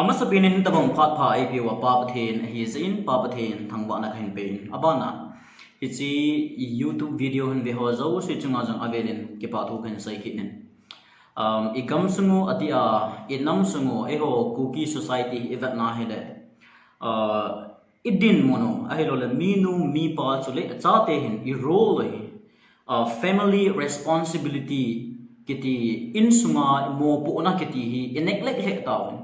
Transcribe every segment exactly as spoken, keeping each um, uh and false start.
Amasapen in hitabang phat pha eipeuva Pa Pathen ahi jeh in, Pa Pathen thangvahna kahin pei in. Abana, hiche YouTube video hin ve ho jouse chunga jong avel in kipathu kahin sei kit in. Um, i gamsung u atia, i namsung u, eiho Kuki society i vetna hile, uh, i dinmun u, ahilouleh minu, mipa chule chate hin i role u hi, uh, family responsibility kiti, insunga mopohna kiti hi i neglect lheh tauvin.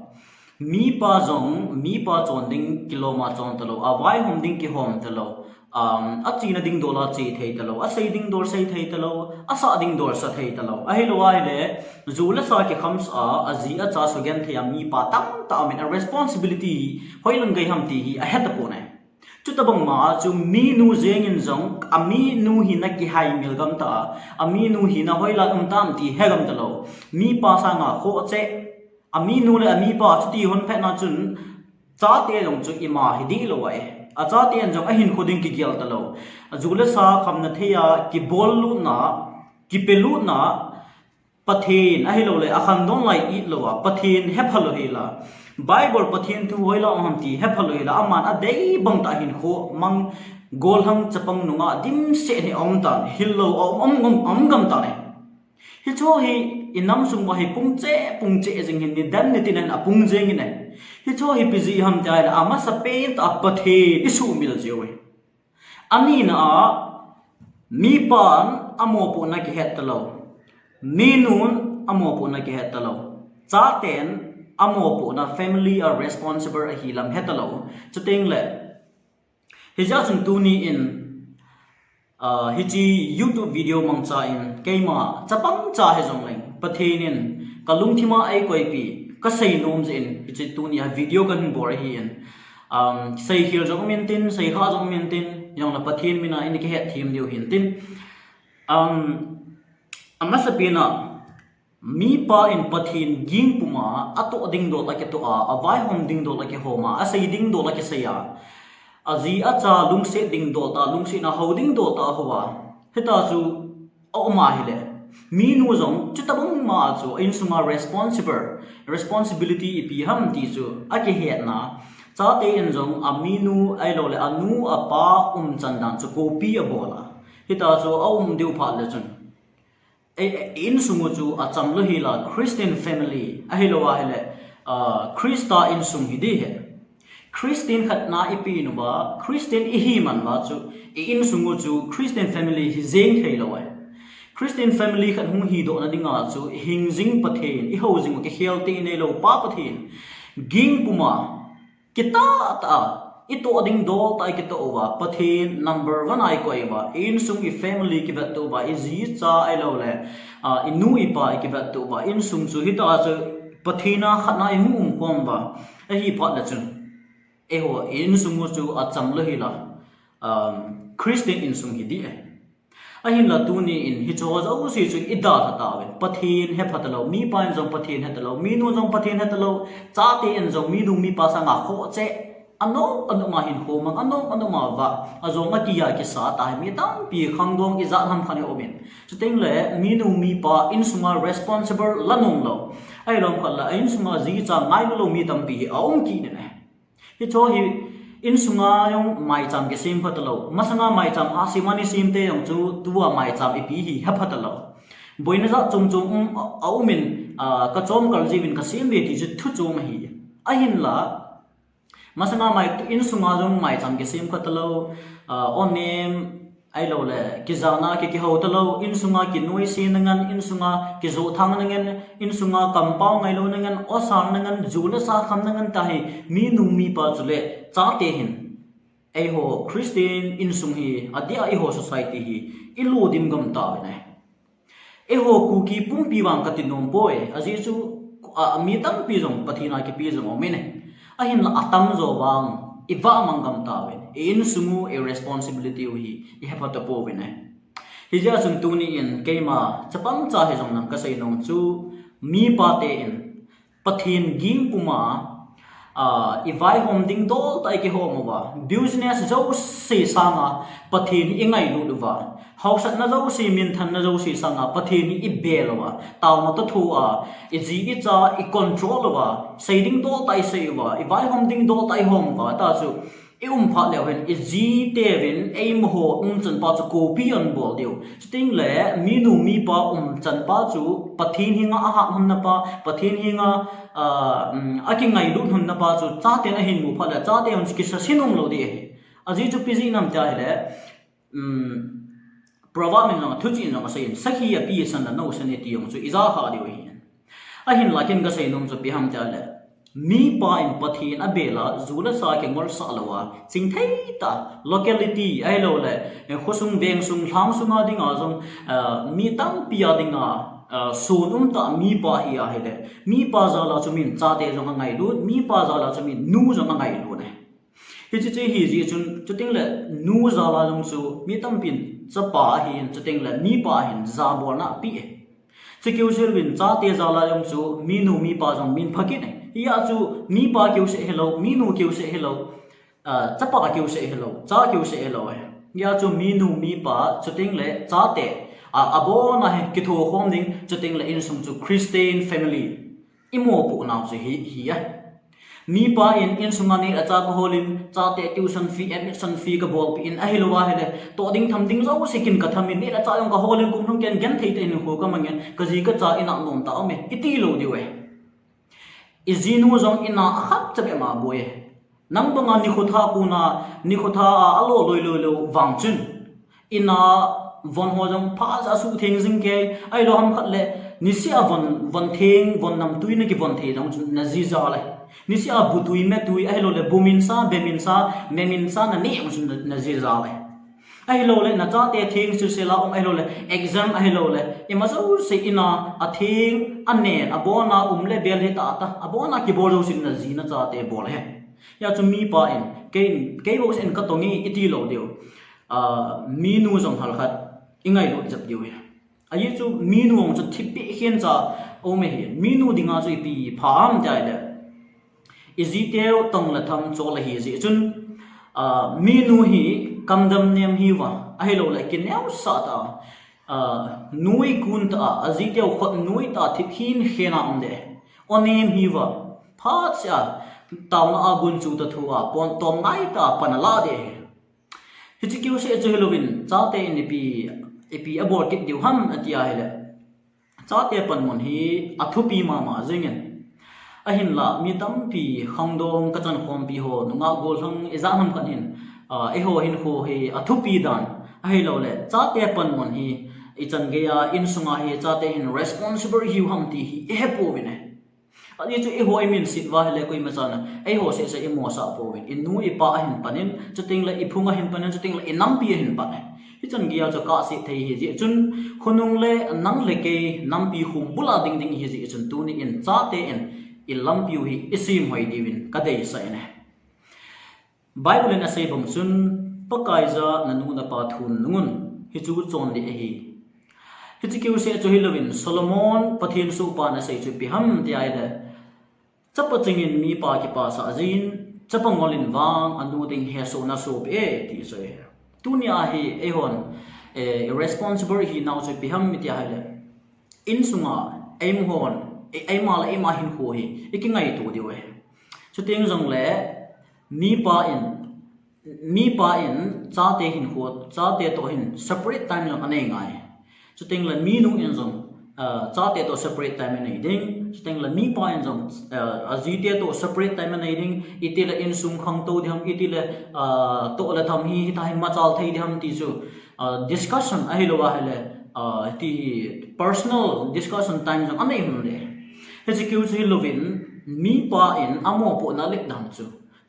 Mipa jong, mipa chon ding kilom a chon talou, avaihom ding kihom talou, um, achena ding dol a che thei talou, asei ding dol sei thei talou, asah ding dol sa thei talou. Ahilou ahile, ju le sa kikhamsah a, aji acha sugenthei a mipa tamtah umin, a responsibility hoilang gei ham ti hi ahetapon ahi. Chutabang ma a chu minu jeng in jong, aminu hina kihaimil gam tah a, aminu hina hoilai um tam ti hegam talou. Mipa sanga khoh cheh, aminu le amipa chuti hon phetna chun, chate jong chu ima hi dihlou ahi. Achaten jong ahinkho ding kigel talou. Aju le sa khamna thei a, kibollutna, kipelutna, Pathen ahilouleh akhandon lai itlou a, Pathen hephalou hela, Bible Pathen thu hoilai um ham ti hephalou hela, aman adei bang tah hinkho mang, golhang chapang nunga dimset hi aum tan, hillou aum, aum, aum, aum gam tan ahi. Hicheho hi i namsung uva hi pung cheh, pung cheh jing hin, nidan nitin hin apung jeng in ahi. Hicheho hi ipi jeh ham ti ahile, amasapen tah a Pathen i sumil jiu ahi. Anina a, mipan amopohna kihet talou, minun amopohna kihet talou, chaten amopohna, family a responsible ahi lam hetalou. Chutengle, hijeh chun tuni in, ah, hiche YouTube video mangcha in keima chapang cha hijongleng, Pathen in kalungthim a eikoipi, kasei nom jeh in hiche tuni a video kahin bol ahin. Um, seikhel jong um intin, seikha jong um intin, jongle Pathen mina in kihetthem diu hintin. Um, amasapen a, mipa in Pathen ging puma atoh ding dol akitoh a, avaihom ding dol akihom a, asei ding dol akisei a, aji acha lungset ding dol tah, lungsetna hou ding dol tah ahou a, hitia chu aum ahile, minu jong chutabang ma a chu insunga responsible, responsibility ipi ham ti chu akihetna, chaten jong aminu ahilouleh anu apa umchan dan chu copy abol a, hitia chu aum diu phat le chun, i, i insung u chu achamlou hela, Christian family ahilou ahile, ah, Christa insung hi ding ahi. Christian khatna ipi in uva, Christian ihi man uva chu, i insung u chu Christian family hi jeng theilou ahi. Christian family khat hung hidohna dinga chu hingjing Pathen, ihou jing u kikhel tei neilou Pa Pathen, ging puma kitah tah a, itoh ding dol tah a ikitoh uva, Pathen number one a ikoi uva, i insung, i family kivetto uva, iji icha ahilouleh, ah, inu ipa ikivetto uva, insung chu hitia chu Pathen a khatna ihung umkhom uva ahi phat le chun, eiho i insung u chu achamlou hela, um, Christian insung hi ding ahi. Ahinla tuni in hicheho jouse chu idalha tauvin, Pathen hepha talou, mipa in jong Pathen hetalou, minu jong Pathen hetalou, chaten jong minu mipa sanga khoh cheh, anom anom a hinkho mang, anom anom a vah, ajong a kiya kisa tah hi mi tampi khangdong ijat ham khat hi aumin. Chutengle minu mipa insunga responsible la nomlou, ahilou khat le insunga ji icha ngailu lou mi tampi hi aum kit in ahi. Hicheho hi insunga jong maicham kisem kha talou. Masanga maicham asem a ni sem te jong chu tua maicham ipi hi hepha talou. Boina jat chom chom um, a, aumin, a, kachom kal jiuvin kasem ve ti chu thu chom ahi. Ahinla, masanga mai, insunga jong maicham kisem kha talou, a, onem, ahilouleh, kijana ki, kihou talou, insunga kinoise na ngen, insunga kijothang na ngen, insunga kampao ngailou na ngen, osang na ngen, ju le sa kham na ngen tah hi, minu mipa chule chate hin, eiho Christian insung hi, adeh a eiho society hi ilodim gam tauvin ahi. Eiho Kuki pumpi vang kati nom poi, ajeh chu, a, mi tampi jong Pathen a kipe jong aumin ahi. Ahinla atamjo vang ivah mang gam tauvin, i insung u, i responsibility u hi ihepha tapouvin ahi. Hijeh chun tuni in keima chapang cha hijongleng kasei nom chu, mipa te in Pathen ging puma Ah, i vaihom ding dol tah i kihom uva, business jouse sanga Pathen hi i ngailut uva, hausatna jouse, minthanna jouse sanga Pathen hi i bel uva, taona toh thua i ji i cha i control uva, sei ding dol tah i sei uva, i vaihom ding dol tah i hom uva, ta chu i um phat leu hen i jite uvin eima ho umchan pa chu copy an bol diu. Chuteng le minu mipa umchan pa chu Pathen henga ahat hon na pa, Pathen henga, ah, um, akingailut hon na pa chu chaten ahin mu phat le chate hon chu kisa sin um lou ding ahi. Ajeh chu ipi jeh ham tia ahile, um, Proverb in jong, thuchih in jong asei in, sakhi api san le naosen iti jong chu i ja kha diu ahi. Ahinla ken ka seinom chu ipi ham tia le, mipa in Pathen abel a, ju le sa kingol sah lou a, chingthei tah, locality ahilou le, eh, khosung, vengsung, lhangsung a dinga jong, eh, mi tampi a dinga, eh, sun um tah mipa hi ahile, mipa jal a chu min chate jong angailut, mipa jal a chu min nu jong angailut e. Hiche chu hi jeh chun, chuteng le nu jal a jong chu mi tampin chapa ahin, chuteng le mipa ahin jabolna ape e. Chu keu sel uvin chate jal a jong chu minu mipa jong min pha kit e. Hia chu mipa keu seh hilou, minu keu seh hilou, ah, chapa keu seh hilou, cha keu seh hilou e. Hia chu minu mipa chuteng le chate, ah, abon a hi kitho khom ding, chuteng le insung chu Christian family i mopoh nau chu hi, hi a. Mipa in insunga neh le chah ka hol in, chate tuition fee, admission fee ka bolpeh in, ahilou ahile, toh ding tham ding jouse kin ka tham in, neh le chah jong ka hol in, kum lhung ken genthei tah in hinkho ka mang in, ka ji ka cha in a nom tah um e, i ti lou diu e. I jinu jong in a akhat cha beh ma boi e. Nang banga nikho thah kona, nikho thah a alo loi loi lou vang chun, in a von ho jong pha ja suh theng jing kei, ahilou ham khat le, niseh a von, von theng, von namtui na kivon thei jong chun na ji jal e. Niseh a bu tui, me tui, ahilou le, bu min sa, be min sa, me min sa na neh jong chun na, na ji jal e. Ahilou le, na chate theng chu sel a um, ahilou le, exam ahilou le, ima jouse in a, atheng, anen, abon a um le bel hi tah tah, abon a kibol jouse in na ji na chate bol e. Hia chu mipa in, kei, kei bou seh in ka tong e, i ti lou diu. Ah, minu jong halkhat i ngailut jep diu ahi. Ajeh chu minu jong chu thipbeh khen cha um ahi. Minu dinga chu ipi pha ham tia ahile, i jiteu tong le tham chol ahi jeh chun, ah, minu hi kamdam nem hiuva, ahilou le kineosah tah a, ah, nuikun tah a, ajiteu khut nuitah a thip khen khen a um ding. O nem hiuva, phat seh a, taona a gunchu toh thua, pon tom ngai tah a pan ala ding ahi. Hiche keu seh chu hilouvin, chate in ipi, ipi abol kit diu ham ati ahile, chate panmun hi athupi mama jingin. Ahinla, mi tampi khangdong kachan khompi ho, nungah gollhang ijat ham khat hin, ah, eiho hinkho hi athupi dan. Ahilou le, chate panmun hi ichan geiya, insunga hi chate hin responsible hiu ham ti hi ihepouvin e. Ajeh chu eiho imin set uva ahile koima chan a, eiho seh seh imosah pouvin. Inu ipa ahin panin, chuteng le iphung ahin panin, chuteng le inampi ahin pan e. Hichan geiya chu kasei thei ahi jeh chun, khonung le nang le kei nampi khum bula ding ding ahi jeh chun, tuni in chate in ilampiu hi isem hoi diuvin kadeisah in e. Bible in asei bang chun, Pakai jah nanu napa thun nungun, hichu chon ding ahi. Hiche keu seh chu hilouvin, Solomon Pathen sohpan asei chu ipi ham tia ahile, chapa chingin mipa kipasah jin, chapa ngolin vang anu ding hesohna sohpeh e, ti chu ahi. Tunia hi eihon, eh, responsible ihinau chu ipi ham tia ahile, insunga eimahon, e-, eima le eima hinkho hi ikingaito diu ahi. Chuteng jongle, mipa in, mipa in chate hinkho, chate toh hin separate time jong anei ngai. Chuteng le minu in jong, ah, chate toh separate time anei ding. Chuteng le mipa in jong, ah, ajite toh separate time anei ding. Itile insung khangtou ding ham, itile, ah, toh le tham hi, hita hi machal thei ding ham ti chu, ah, discussion ahilou ahile, ah, ti personal discussion time jong anei hon ding. Hiche keu chu hilouvin, mipa in amopohna let dan chu,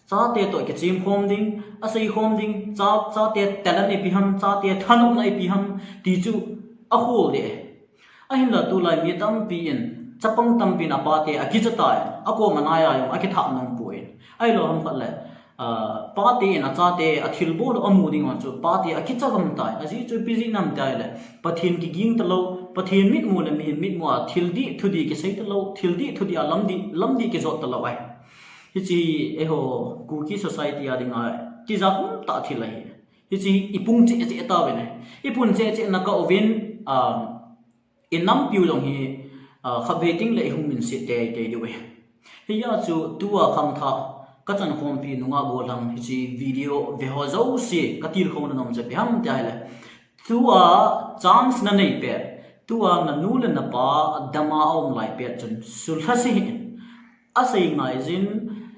chate toh kichem khom ding, asei khom ding, cha, chate talent ipi ham, chate thanopna ipi ham, ti chu ahol ding. Ahinla tulai mi tampi in, chapang tampin apate akicha tan, akoma naiya jong akithah nom poi. Ahilou ham khat le, ah, pate in achate athilbol u amu ding vang chu, pate akicha gam tan, ajeh chu ipi jeh ham tia ahile, Pathen kiging talou, Pathen mitmu le mihem mitmu a thil dih, thudih kisei talou, thil dih, thudih a lamdih, lamdih kijot talou ahi. Hiche hi eiho Kuki society a dinga tija umtah thil ahi. Hiche hi ipung cheh cheh tauvin ahi. Ipung cheh cheh na kah uvin, um, inampiu jong hi, uh, khatvei teng le ihung minset teitei diu ahi. Hijeh chun tua khangthah kachan khompi nungah gollhang hiche video veho jouse katilkhouna nom chu ipi ham tia ahile, tua chance nanei pet, tua nanu le napa dama aum lai pet chun sulha seiyin, asei ngaijin,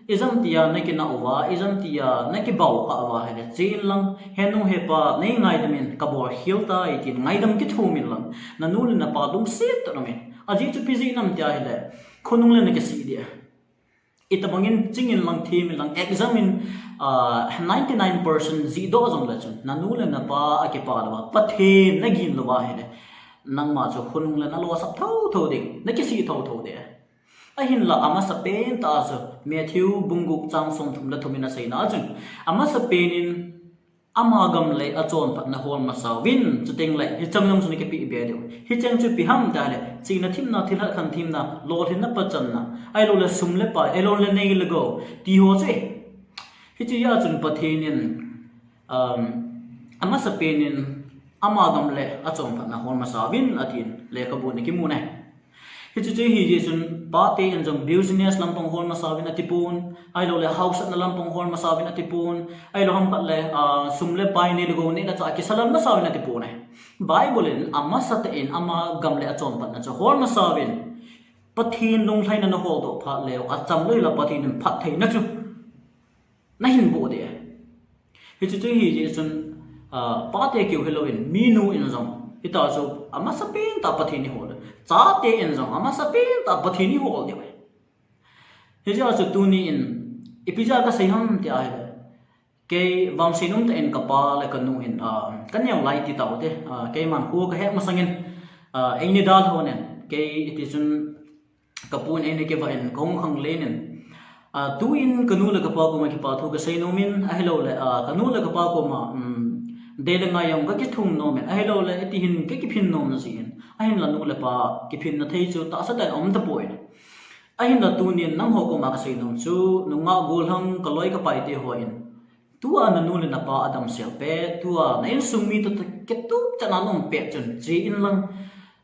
ijemtia nakinah uva, ijemtia nakibau kha uva ahile, chen lang, henu hepa, neingaidam in, kabol khel tai tin ngaidam kithumin lang, nanu le napa lungset tah in umin. Ajeh chu ipi jeh ham tia ahile, khonung le nakisih ding. Itobangin chingin lang, themin lang, exam in, ah, ninety nine percent jihdoh jongle chun, nanu le napa akipa louva, Pathen nagin louva ahile, nangma chu khonung le nalosap thotho ding, nakisih thotho ding. Ahinla amasapen tah chu Matthew bung gup chang somthum le thum in aseina chun, amasapen in ama gam le achonphatna hol masauvin, chuteng le hicheng jong chu nakipeh be diu. Hicheng chu ipi ham tia ahile, chihna themna, thilha khen themna, lolhinna pachanna, ahiloule sum le pai, ahiloule nei le gou, tiho chu ahi. Hichea chun Pathen in, um, amasapen in ama gam le achonphatna hol masauvin atin lekhabu in akimun ahi. Hiche chu ahijeh chun pate in jong business lampang hol masauvin atipon, ahiloule haosatna lampang hol masauvin atipon, ahilou ham khat le, ah, sum le pai nei le gou, nei le chah kisalal masauvin atipon ahi. Bible in amasatah in ama gam le achonphatna chu hol masauvin, Pathen lunglhaina naholdoh phat leu, achamlou hila Pathen in phattheina chu nahin boh ding ahi. Hiche chu ahijeh chun, ah, pate keu hilouvin, minu in jong, hitia chu amasapen tah Pathen ihol, chate in jong amasapen tah Pathen ihol diu ahi. Hijeh a chu tuni in ipi jeh a kasei ham tia ahile, kei vangset umtah in kapa le kanu in, ah, kaneo lai ti taute, ah, keiman kho kahet masangin, ah, eini dalha uvin, kei hitichun kapu in eini kivah in kahung khanglen in, ah, tuin kanu le kapa koma kipa thu kasei nomin, ahiloule, ah, kanu le kapa koma, um, dei le ngai jong kakithum nomin, ahiloule hitihin kakiphin nom jin, ahinla nu le pa kiphinna thei chu tahsa tah in aum tapoi. Ahinla tunin nangho koma kasei nom chu, nungah gollhang kaloi kapaite hon, tua nanu le napa adamsel pet, tua na insung mi toh kitup chan a naum pet chun, chen lang,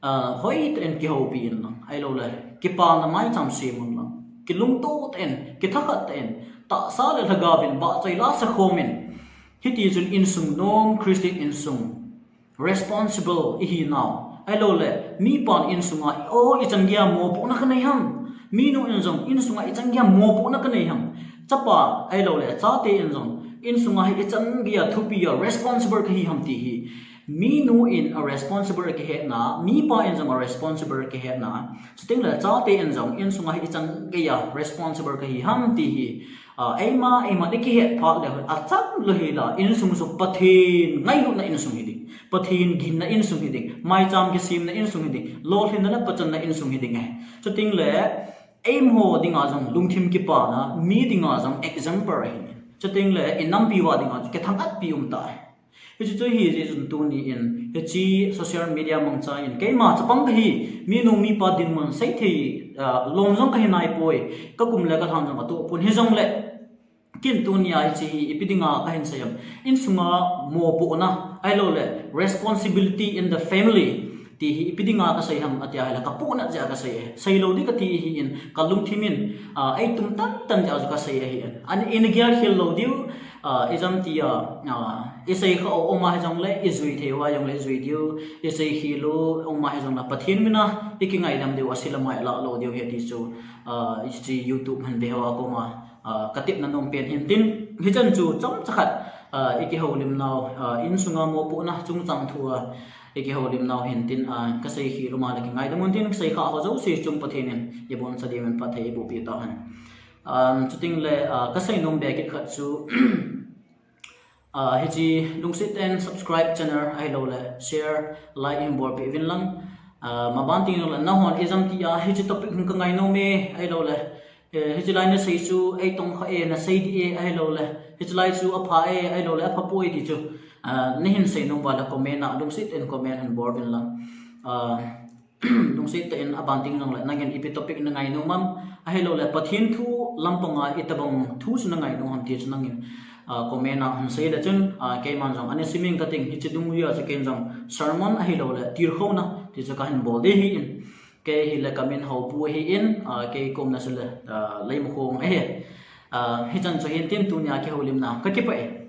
ah, hoitah in kihoupi in lang, ahiloule kipana maicham semun lang, kilungto tah in, kithakhat tah in, tahsa le lhagaovin vahchoi la sakhomin, hitichun insung nom, Christian insung responsible ihinau, ahiloule mipan insunga, o, ichan geiya mopohna kanei ham, minu in jong insunga ichan geiya mopohna kanei ham, chapa ahiloule chate in jong insunga hi ichan geiya thupi a responsible kahi ham ti hi, minu in a responsible akihetna, mipa in jong a responsible akihetna, chutengle chate in jong insunga hi ichan geiya responsible kahi ham ti hi, ah, eima, eima ikihet phat leu, achamlou hila insung chu Pathen ngailutna insung hiding, Pathen ginna insung hiding, maicham kisemna insung hiding, lolhinna le pachanna insung hiding ahi. Chutengle eiho dinga jong lungthim kipana, mi dinga jong example ahi. Chutengle inampiu a dinga kithang-atpi umtah ahi. Hiche chu ahijeh chun tuni in, hiche social media mangcha in, keima chapang kahi, minu mipa dinmun seithei, ah, lom jong kahi naipoi, kakum le kalhan jong atohpon, hijongle ken tunia hiche hi ipi dinga kahin sei ham, insunga mopohna, ahiloule responsibility in the family ti hi ipi dinga kasei ham atia ahile, kapohnat jeh a kasei e, seilou ding kati ahin, kalungthim in, ah, eitum tantan jeh a chu kasei ahin, ana gelkhel lou diu, ah, ijemtia, ah, isei khah u um a hijongle ijui thei uva jongle ijui diu, isei khel u um a hijongle Pathen mina ikingaidam diu, ase le mai lah lou diu ahi ti chu, ah, hiche YouTube hin veho a koma, ah, katepna nompen hintin, hichan chu chomcha khat, ah, ikihoulimnau, ah, insunga mopohna chungchang thua ikihoulimnau hintin, ah, kasei khel u um a le kingaidam untin, kasei khah ho jouse chung Pathen in iboncha diuvin phatthei eibohpi tahen. Um, chutengle, ah, kasei nom be kit khat chu, ah, hiche lungset in subscribe channel ahiloule share, like ihin bolpeh uvin lang. Ah, maban teng jongle nahon ijemtia hiche topic hin kangai nome ahiloule, eh, hiche lai nasei chu eitongkha e, nasei dih e ahiloule, hiche lai chu apha e ahiloule aphapoi ti chu, ah, nahin sei nom uva le comment a lungset in comment hin bol uvin lang. Ah, Lungset tah in aban teng jongle nangin ipi topic na ngainom am, ahilouleh Pathen thu lampanga itobang thu chu na ngainom ham ti chu nangin comment a hung sei le chun keiman jong ana siming kating, hiche dungjui a chu ken jong sermon ahilouleh tilkhouna ti chu kahin bol ding ahin. Kei hile kamin Haopu ahin, kei komna chule Leimakhong ahi. Hichan chu hin tin tunia kihoulimna kakipah e.